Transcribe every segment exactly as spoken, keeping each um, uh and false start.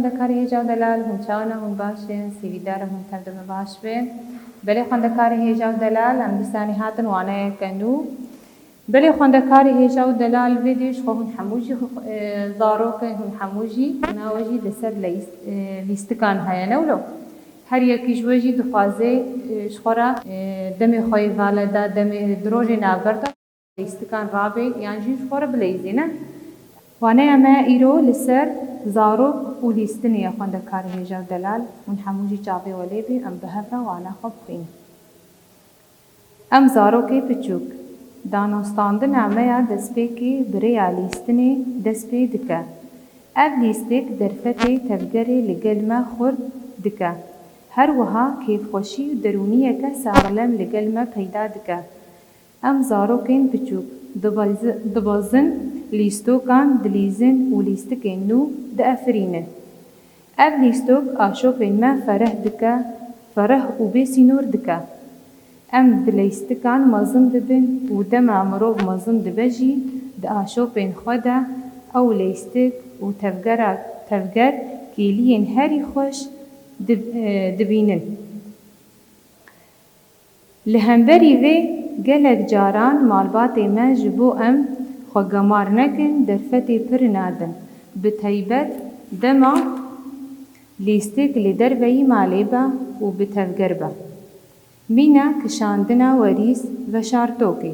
Xwendekarê hêja û delal, hûn çawa ne, hûn baş in? Sêvîdar im hûn tev de me baş bin. Belê xwendekarê hêja û delal, em dîsanî hatin waneyeke nû. Belê xwendekarê hêja û delal, vê dê ji xwe hûn hemû jî, e, zarok in, hûn hemû jî, nawe jî li ser leyîst-, e, lîstikan heye, ne wilo? Her yekî ji we jî dixwaze, e, ji xwe re, e, demê xwe yê vala de, demê di rojê navber de lîstikan rabe yan jî ji xwe re bileyzîne. Waneya me îro li ser zarok û lîstinê ye, xwendekarê hêja û delal. Hûn hemû jî çavê we lê be, em bi hev re wana xwe bixwînin. Em zarokê piçûk. Danûstandina me ya destpêkê bi rêya lîstinê dest pê dike. Ev lîstik derfetê tevgerê li gel me xurt dike. Her wiha kêfxweşî û derûniyeke saxlem li gel me peyda dike. Em zarokên piçûk dibazi-, dibazin, lîstokan dilîzin û lîstikên nû diefirînin. Ev lîstok aşopên me fereh dike, fereh û bêsînor dike. Em bi lîstikan mezin dibin û dema mirov mezin dibe jî di aşopên xwe de ew lîstik û tevgera, tevger kêliyên herî xweş dib-, e, dibînin. Li hemberî vê, gelek caran malbatê me ji bo em xwe gemar nekin derfetê pir nadin, bi taybet dema lîstik li derveyî malê be û bi tevger be. Mîna kişandina werîs veşartokê.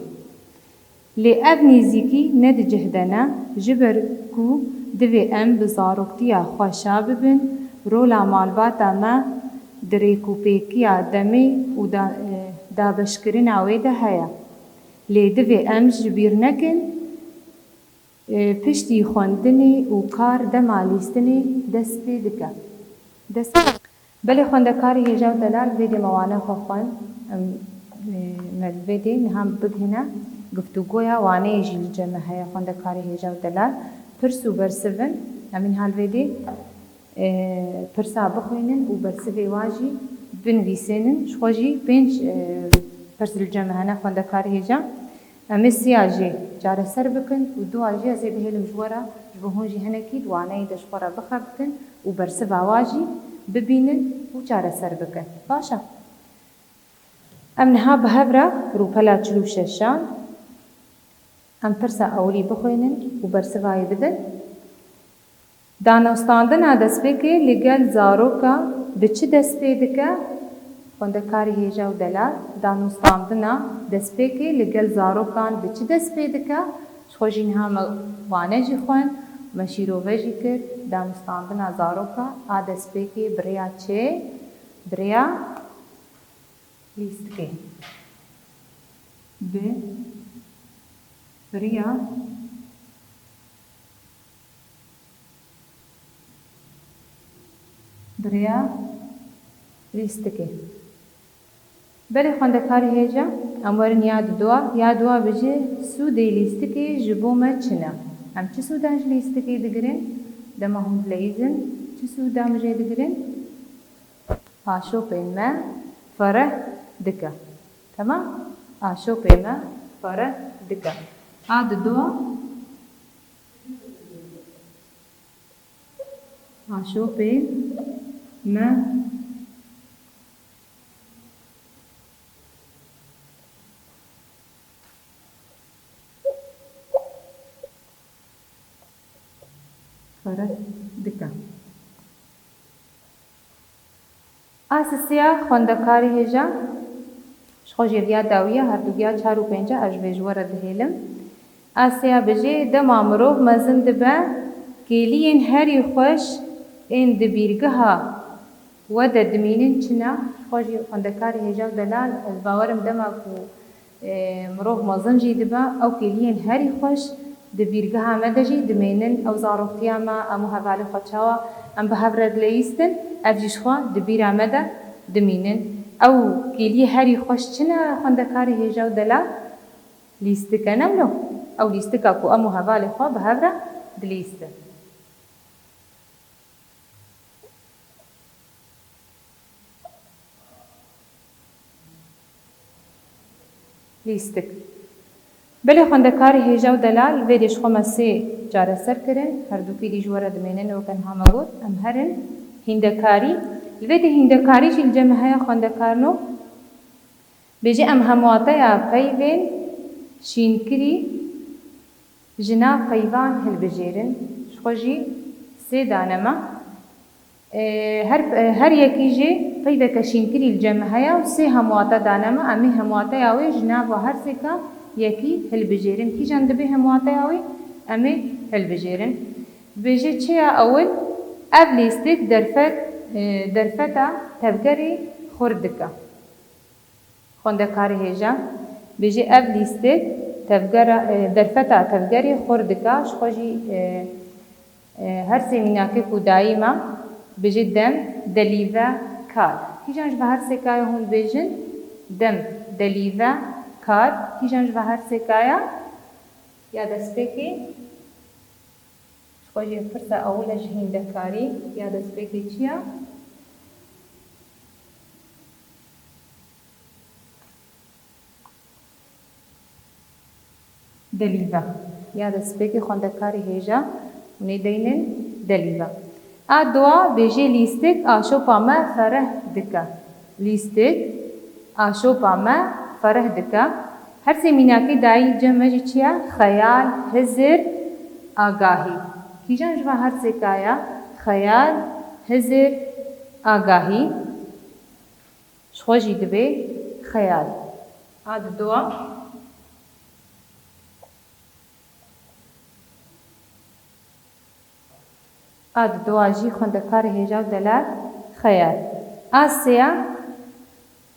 Lê ev nêzîkî ne di cih de ne, ji ber ku divê em bi zaroktiya xwe şa bibin, rola malbata me di rêkûpêkiya demê û da-, e, dabeşkirina wê de heye. Lê divê em ji bîr nekin, e, piştî xwendinê û kar dema lîstinê dest pê dike. Dest Belê xwendekarê hêja û delal, vê dê me wane xwe xwend. Em, e, me li vê dê niha bigihine guftûgoya waneyê jî li cem me heye, xwendekarê hêja û delal. Pirs û bersiv in. Em ê niha li vê dê, e, pirsa bixwînin û bersivê wa jî binivîsênin. Ji xwe jî pênc, e, pirs li cem me hene, xwendekarê hêja. Em ê siya jê çareser bikin û dua jî ez ê bihêlim ji we re, ji bo hûn jî hinekî di waneyê de ji xwe re bixebitin û bersiva wa jî bibînin û çareser bikin. Baş e. Em niha bi hev re rûpela çil û şeşan, em pirsa ewilî bixwînin û bersiva wê bidin. Danûstandina destpêkê li gel zaroka bi çi dest pê dike? Xwendekarê hêja û delal, danûstandina destpêkê li gel zarokan bi çi dest pê dike? Ji xwe jî niha me wane jî xwend, me şîrove jî kir. Danûstandina zaroka a destpêkê bi rêya çi? Bi rêya lîstikê. Bi riya, bi riya lîstikê. Belê xwendekarê hêja, em werin ya di dua. Ya dua bijî, sûdê lîstikê ji bo me çi ne? Em çi sûdan ji lîstikê digirin? Dema hûn dileyîzin, çi sûdan bijê digirin? Aşopên me fereh dike. Temam? Aşopên me fereh dike. A dido, aşopên me fereh dike. A sisiya xwendekarê hêja, ji xwe jêviya dawiya, herdugiya çar û pênca ez ji vê ji we re dihêlim. A sêya bijê, dema mirov mezin dibe, kêliyên herî xweş ên di bîrgeha we de dimînin çi ne? Ji xwe jî xwendekarê hêja û delal, ez bawer im dema ku Ê, mirov mezin jî dibe, ew kêliyên herî xweş di bîrgeha me de jî dimînin. Ew zaroktiya me, em û hevalê xwe çawa em bi hev re dileyîstin, ev jî ji xwe di bîra me de dimînin. Ew kêliyê herî xweş çi ne, xwendekarê hêja û delal? Lîstik e, ne wilo? Ew lîstika ku em û hevalê xwe bi hev re dilîstin. Lîstik. Belê xwendekarê hêja û delal, vê dê ji xwe me sê çareser kirin, herdûkî dî ji we re dimênin, weke niha me got, em herin hîndekarî. Li vê dê hîndekarî jî li cem me heye xwendekarno. Bêje em hemwateya peyvên şînkirî ji nav peyvan hilbijêrin. Ji xwe jî sê dane me. Ê, her, ê, her yekî jî peyveke şînkirî li cem me heye û sê hemwate dane me. Em ê hemwateya wê ji nava her sêka yekî hilbijêrin. Kîjan dibe hemwateya wê? Em ê hilbijêrin. Dibêje çi ya ewil? Ev lîstik derfet, ê, derfeta tevgerê xurt dike. Xwendekarê hêja, bêje ev lîstik tevgera, e, derfeta tevgerê xurt dike, ji xwe jî, e, e, her sê mînakê ku dayî me, bêje dem, delîve, kar. Kîjan ji ve her sêkaya hûn bêjin? Dem, delîve, kar. Kîjan ji ve her sêkaya? Ya destpêkê. Ji xwe jî pirsa ewil e ji hîndekarî ya destpêkê çi ya? Delîve. Ya destpêkê xwendekarê hêja hûn ê deynin delîve. A dua bêjê lîstik aşopa me fereh dike. Lîstik aşopa me fereh dike. Her sê mînakê dayî cem me jî çi ye? Xeyal, hizir, agahî. Kîjan ji van her sêka ye? Xeyal, hizir, agahî. Ji xwe jî dibe xeyal. A di dua. A di dua jî xwendekarê hêja û delal xeyal. A sêya,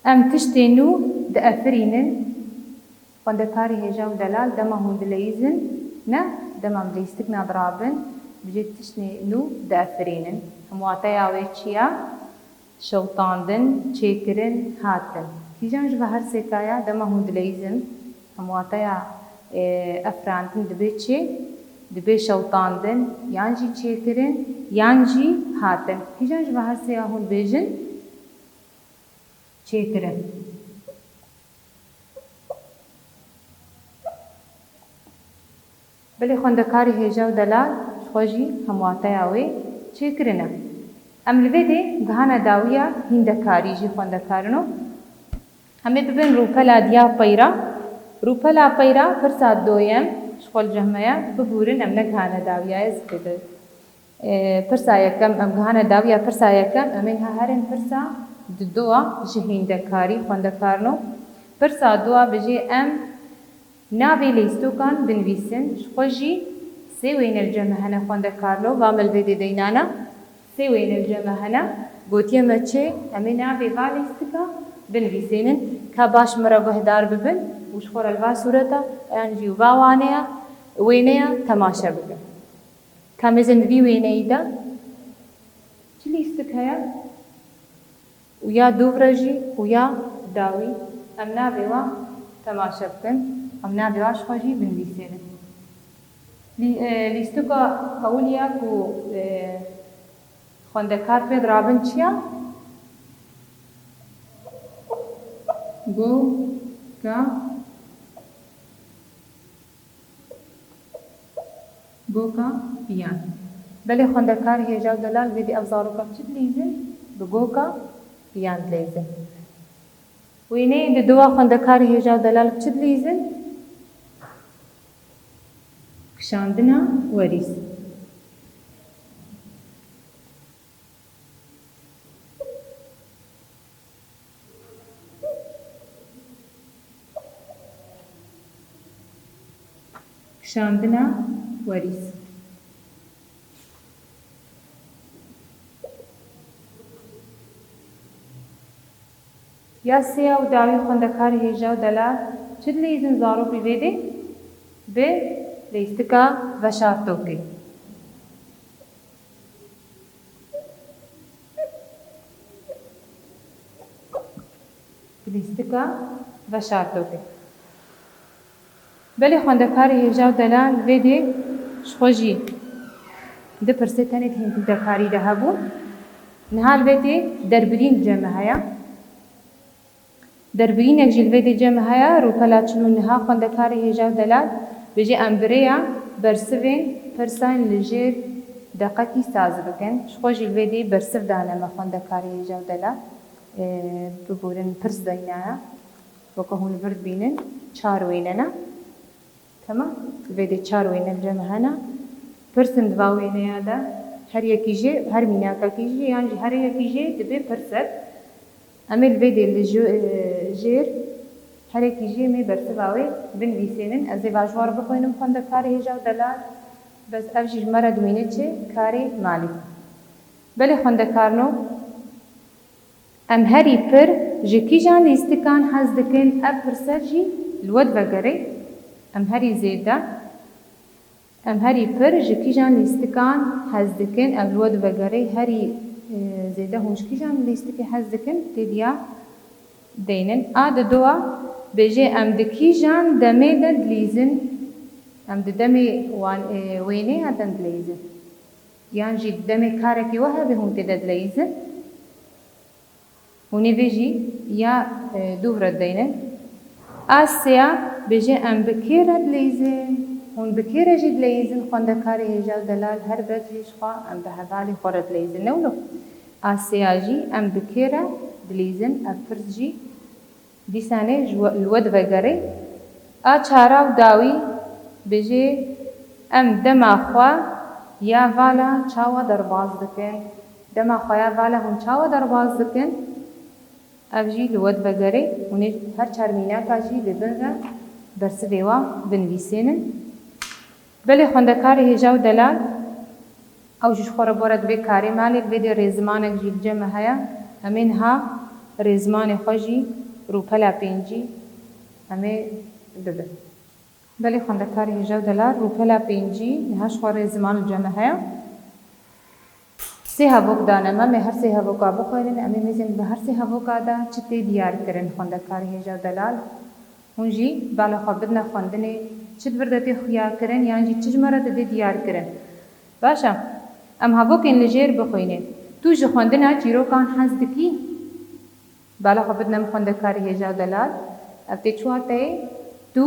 em tiştê nû diefirînin. Xwendekarê hêja û delal dema hûn dileyîzin, ne dema em leyîstik nadirabin, bêje tiştê nû diefirînin. Hemwateya wê çi ya? Şewitandin, çêkirin, hatin. Kîjan ji ve her sêka ya dema hûn dileyîzin, hemwateya, e, efirandin dibe çi? Dibe şewitandin, yan jî çêkirin, yan jî hatin. Kîjan ji ve her sêya hûn bêjin? Çêkirin. Belê xwendekarê hêja û delal ji xwe jî hemwateya wê çêkirin e. Em li vê dê gihane dawiya hîndekarî jî xwendekarino. Em ê bibin rûpela diya peyra. Rûpela peyra pirsa doyem ji xwe li cem me ye. Bibûrin em ne gihane dawiya ye zikê de. Ê, pirsa yekem, em gihane dawiya pirsa yekem, em ê niha herin pirsa didoa ji hîndekarî xwendekarino. Pirsa dua bijê em navê leystokan binivîsin, ji xwe jî sê wêne li cem me hene xwendekarlo, va me li vê dê deynane, sê wêne li cem me hene, gotiye me çi, em ê navê va leystika binivîsênin, ka baş me re guhdar bibin û ji xwe re li va sûreta, yan jî va waneya, wêneya temaşe bikin. Ka mêzin di vî wêneyî de çi lîstik heye? Û ya dûv re jî û ya dawî em navê wan temaşe bikin, em navê wan ji xwe jî binivîsênin. Lî-, e, lîstika ewil ya ku, e, xwendekar pê dirabin çi ya? Goka Goka piyan. Belê xwendekar hêja û delal vê dê ev zaroka bi çi dilîzin? Bi goka piyan dilîzin. Wêneyên di dua xwendekar hêja û delal bi çi dilîzin? Kişandina werîs. Kişandina werîs. Ya sêya û dawî xwendekarê hêja û delal çi dileyîzin zarokî vê dê? Bi leyîstika veşartokê. Bi lîstika veşartokê. Belê xwendekarê hêja û delal vê dê ji xwe jî di pirsê tenê di hîndekarî de hebûn. Niha li vê dê derbirîn cem me heye. Derbirînek jî li vê dê cem me heye, rûpela çil û niha xwendekarê hêja û delal bêje em bi rêya bersivên Pirsên li jêr deqekî saz bikin. Ji xwe jî li vê dê bersiv dane me xwendekarê hêja û delal. Ê, biborin pirs deyne. Weke hûn li vir dibînin, çar wêne ne. Temam? Li vê dê çar wêne li cem hene. Pirsên di va wêneya de her yekî jê, her mînakekî jê yan jî her yekî jê dibe pirsek. Em ê li vê dê li jê-, jêr herekî jê em ê bersiva wê binivîsênin. Ez ê va ji we re bixwînim xwendekarê hêja û delal. Bes ev jî ji me re dibîne çi? Karê malî. Belê xwendekarno, em herî pir ji kîjan lîstikan hez dikin? Ev pirsek jî li we divegerê. Em herî zêde Em herî pir ji kîjan lîstikan hez dikin? Ev li we divegerê herî, e, zêde hûn ji kîjan lîstikê hez dikin? Têdiya deynin. A di doa bêjê em di kîjan demê de dilîzin? Em di demê wan, e, wêneya de dileyîzin. Yan jî di demê karekî we hebe hûn tê de dileyîzin? Hûn ê vê jî ya, e, dûv re dideynin. A sêya bêje em bi kê re dileyîzin? Hûn bi kê re jî dileyîzin? Xwendekarê hêja û delal her ber jî ji xwe em bi hevalê xwe re dileyîzin. Ne wilo? A sêya jî em bi kê re dileyîzin? Ev pirs jî dîsanê ji we, li we divegerê. A çara û dawî bêje em dema xwe ya vala çawa derbas dikin? Dema xwe ya vala hûn çawa derbas dikin? Ev jî li we divegerê. Hûn ê her çar mînaka jî li bin re bersivê wa binivîsênin. Belê xwendekarê hêja û delal, ew jî ji xwe re bore divê karê malê, li vê dê rêzimanek jî li cem me heye. Em ê niha rêzimanê xwe jî rûpela pêncî em ê bibin. Belê xwendekarê hêja û delal, rûpela pêncî niha ji xwe rê ziman li cem me heye. Sê hevok dane me, em ê her sê hevoka bixwînin, em ê mêzên bi her sê hevoka de çi tê diyar kirin xwendekarê hêja û delal. Hûn jî bala xwe bidine xwendinê, çi di vir de tê xuya kirin yan jî çi ji me re didê diyar kirin. Baş e, em hevokên li jêr bixwînin. Tu ji xwendina çîrokan hez dikî? Bala xwe bidine min xwendekarê hêja û delal. Ev tê çi wateyê? Tu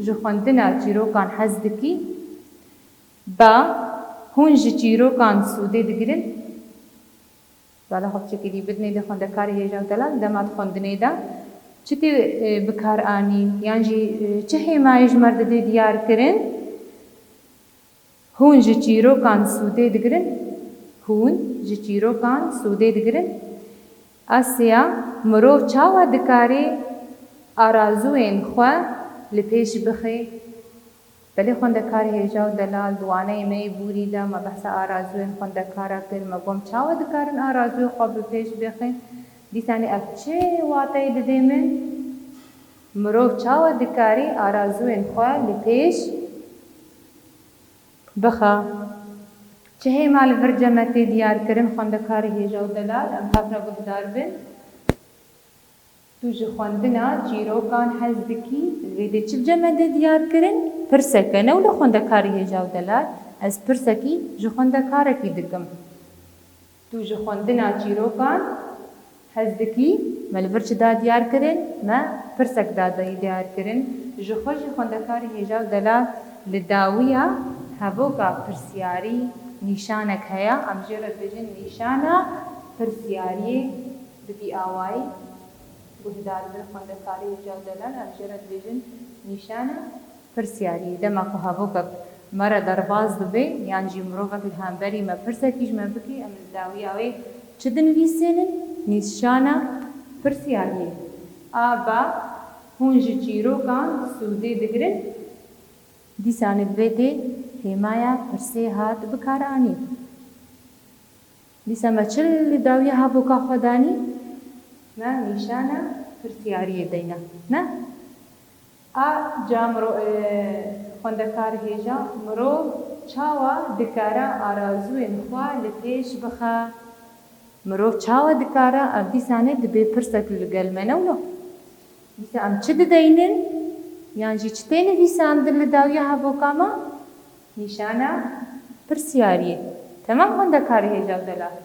ji xwendina çîrokan hez dikî? Ba, hûn ji çîrokan sûdê digirin? Bala xwe piçekî dî bidinê dê xwendekarê hêja û delal. Dema di xwendinê de çi tê, e, bi kar anîn? Yan jî, e, çi hêmayê ji me re didê diyar kirin? Hûn ji çîrokan sûdê digirin? Hûn ji çîrokan sûdê digirin? A sêya, mirov çawa dikarê arazûyên xwe li pêş bixe? Belê xwendekarê hêja û delal, di waneyê me yê borî de me behsa arazûyên xwendekara kir, me got em çawa dikarin arazûyê xwe bi pêş bixin? Dîsanê ev çi wateyê didê min? Mirov çawa dikarî arazûyên xwe li pêş bixe. Çi hêma li vir cem me tê diyar kirin, xwendekarê hêja û delal, em hev re guhdar bin. Tu ji xwendina çîrokan hez dikî? Li vê dê çi li cem me tê diyar kirin? Pirsek e, ne wilo xwendekarê hêja û delal? Ez pirsekî ji xwendekarekî dikim. Tu ji xwendina çîrokan hez dikî? Me li vir çi da diyar kirin? Me pirsek da diyar kirin. Ji xwe jî xwendekarê hêja û delal, li dawiya hevoka pirsiyarî nîşanek heye. Em jê re dibêjin nîşana pirsiyariyê. Bi vî awayî guhdar bin xwendekarê hêja û delal, em jê re dibêjin nîşana pirsiyariyê. Dema ku hevokek me re derbas dibe yan jî mirovek li hemberî me pirsekî ji me bike, em li dawiya wê çi dinivîsînin? Nîşana pirsiyariyê. A ba, hûn ji çîrokan sûdê digirin? Dîsa li vê dê hêmaya pirsê hat bikaranîn. Dîsa me çi li dawiya hevoka xwe danî? Me nîşana pirsiyariyê deyna. Ne? A ca miro-, e, xwendekar hêja, mirov çawa dikare arazûyên xwe li pêş bixe? Mirov çawa dikare, ev dîsanê dibe pirsek li gel me, ne wilo? Dîsa em çi dideynin? Yan jî çi tê nivîsandin li dawiya hevoka me? Nîşana pirsiyariyê. Temam xwendekarê hêja û delal.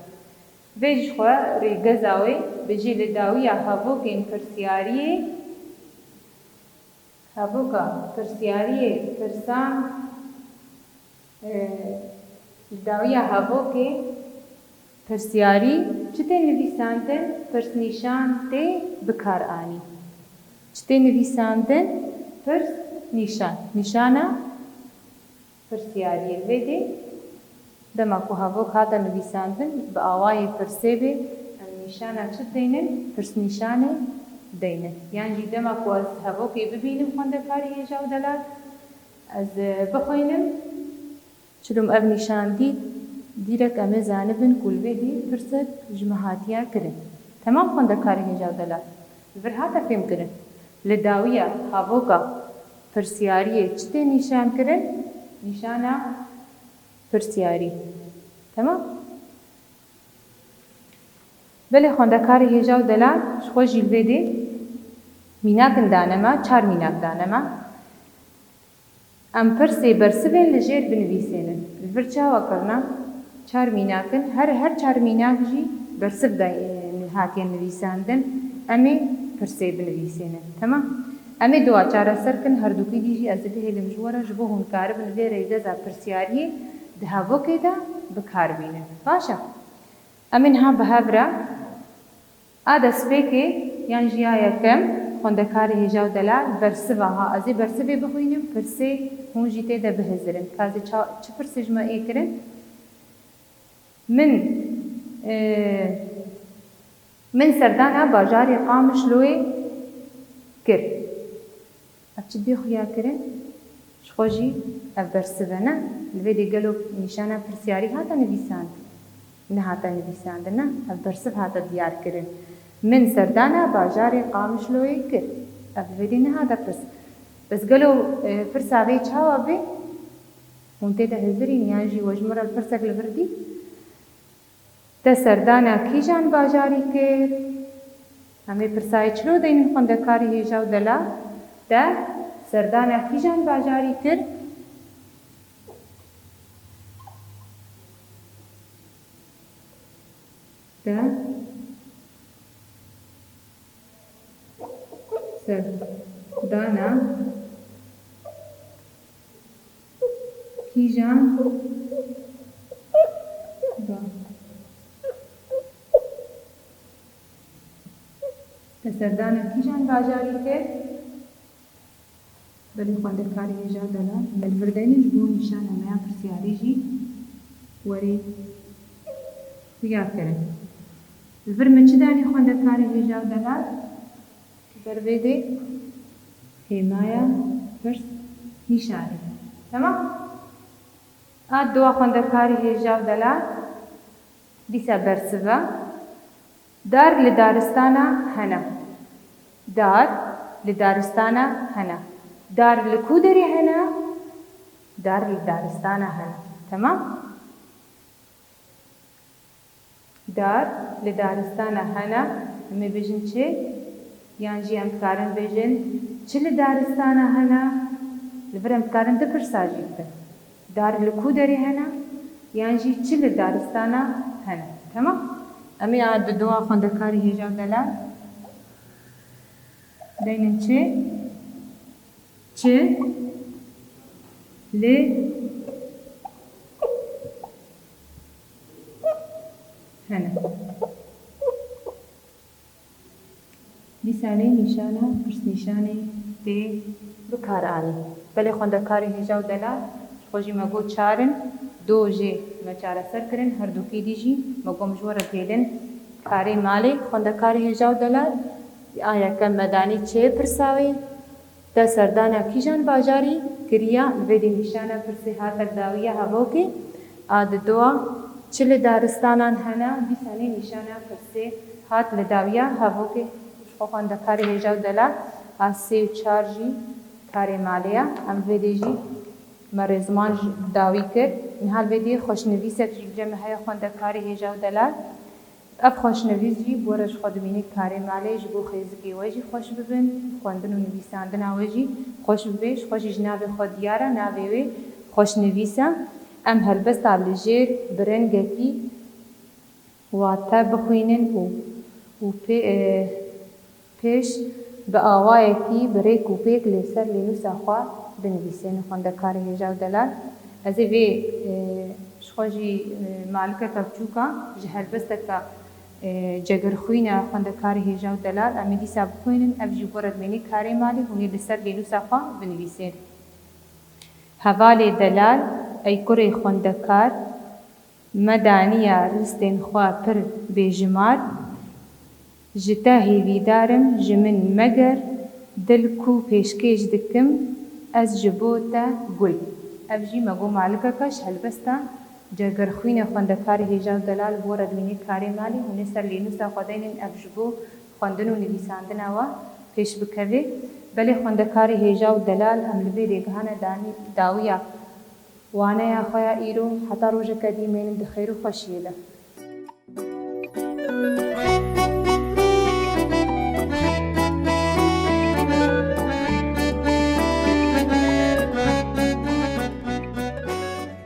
Vê ji xwe rêgeza wê bijî li dawiya hevokên pirsiyariyê. Hevoka pirsiyariyê pirsan Li dawiya hevokê pirsiyarî çi tê nivîsandin, pirsnîşan tê bikar anî. Çi tê nivîsandin, pirs nîşan. Nîşana pirsiyariyê. Li vê dê dema ku hevok hate nivîsandin, bi awayê pirsê bê, em nîşana çi deynin? Pirsnîşanê deynin. Yan jî dema ku ez hevokê bibînim, xwendekarê hêja û delal, ez, e, bixwînim, çilûm ev nîşan dît, dîrek em ê zanibin ku li vê dê pirsek ji me hatiye kirin. Temam, xwendekarê hêja û delal. Li vir hate fêmkirin. Li dawiya havoka pirsiyariyê çi tê nîşankirin? Nîşana pirsiyarî. Temam? Belê xwendekarê hêja û delal, ji xwe jî li vê dê mînakin dane me, çar mînak dane me. Em pirsê bersivên li jêr binivîsênin. Li vir çawa kirina? Çar mînak in. Her, her çar mînak jî bersiv de, e, hatiye nivîsandin. Em ê pirsê binivîsênin. Temam? Em ê dua çareser kin, herdukî dî jî ez dibihêlim ji we re, ji bo hûn karibin vê rêgeza pirsiyariyê di hevokê de bi kar bînin. Baş e? Em ê niha bi hev re a destpêkê yan jî ya yekem, xwendekarê hêja û delal, bersiva ha. Ez ê bersivê bixwînim, pirsê hûn jî tê de bihizirin. Ka ez ê ça-, çi pirsê ji me ê kirin? Min, e, min serdana bajarê Qamişloyê kir. Ev çi dê xuya kirin? Ji xwe jî ev bersiv e, ne? Li vê dê gelo nîşana pirsiyarî hate nivîsandin? Nehate nivîsandin, ne? Ev bersiv hate diyar kirin. Min serdana bajarê Qamişloyê kir. Ev li vê dê nehate pirs. Bes gelo, e, pirsa vê çawa bê? Hûn tê de hizirîn yan jî we ji min re pirsek li vir dît? Te serdana kîjan bajarî kir? Em ê pirsayê çilo deynin xwendekarê hêja û delal? Te serdana kîjan bajarî kir? Te serdana kîjan ba-, te serdana kîjan bajarî kir? Belê xwendekarê hêja delal, me li vir deynin ji bo nîşana me ya pirsiyarî jî werê xuya kirin. Li vir min çi danî xwendekarê hêja delal? Ber vê dê hêmaya pirs nîşanê. Temam? A dua xwendekarê hêja delal, dîsa bersiva. Dar li daristana hene. Dar li daristana hene. Dar li ku derê hene? Dar li daristana hene. Temam? Dar li daristana hene. Em ê bêjin çi? Yan jî em dikarin bêjin, çi li daristana hene? Li vir em dikarin du pirsa jî bikin. Dar li ku derê hene? Yan jî çi li daristana hene? Temam? Em ê a di dua xwendekarê hêja delal deynin çi? Çi li hene? Dîsa lê nîşana pirsnîşanê tê bi kar anî. Belê xwendekarê hêja û delal, ji xwe jî me got çar in, do jê me çareser kirin, her dukî dî jî me got ji we re dihêlin karê malê. Xwendekarê hêja û delal, a yekem me danî çi pirsa wê? Te serdana kîjan bajarî kiriya? Li vê dê nîşana pirsê hate li dawiya hevokê. A di dua çi li daristanan hene? Dîsa nê nîşana pirsê hat li dawiya hevokê. Ji xwe xwendekarê hêja û delal, a sê û çar jî karê malê ye. Em vê dê jî me rêziman ji dawî kir. Niha li vê dê xweşnivîsek jî li cem me heye xwendekarê hêja û delal. Ev xweşnivîs jî bi we re ji xwe dimîne karê malê ji bo xêzikê we jî xweş bibin, xwendin û nivîsandina we jî xweş bibe. Ji xwe jî ji navê xwe diyar e, navê wê xweşnivîs e. Em helbesta li jêr bi rengekî wate bixwînin û, û pê-, e, pêş bi awayekî bi rêk û pêk lê ser lênûsa xwe binivîsêne xwendekarê hêja û delal. Ez ê vê, e, ji xwe jî, e, malikeke biçûk a, ji helbesteke, e, cegirxwîne xwendekarê hêja û delal, em ê dîsa bixwînin, ev jî bo redmînê karê malê, hûn ê li ser lênûsa xwe binivîsên. Hevalê delal, ey kurê xwendekar, me daniya ristên xwe pir bêjimar, ji te hêvîdar im, ji min meger, dil ku pêşkêş dikim, ez ji bo te gul. Ev jî me got malikeke ji helbesta cegirxwîne xwendekarê hêja û delal bo redmînê karê malê, hûn ê ser lênûsa xwe deynin, ev ji bo xwendin û nivîsandina we pêş bikeve. Belê xwendekarê hêja û delal, em li vê rêgihane danî-, dawiya waneya xwe ya îro, heta rojeke dî mênin di xêr û xweşiyê de.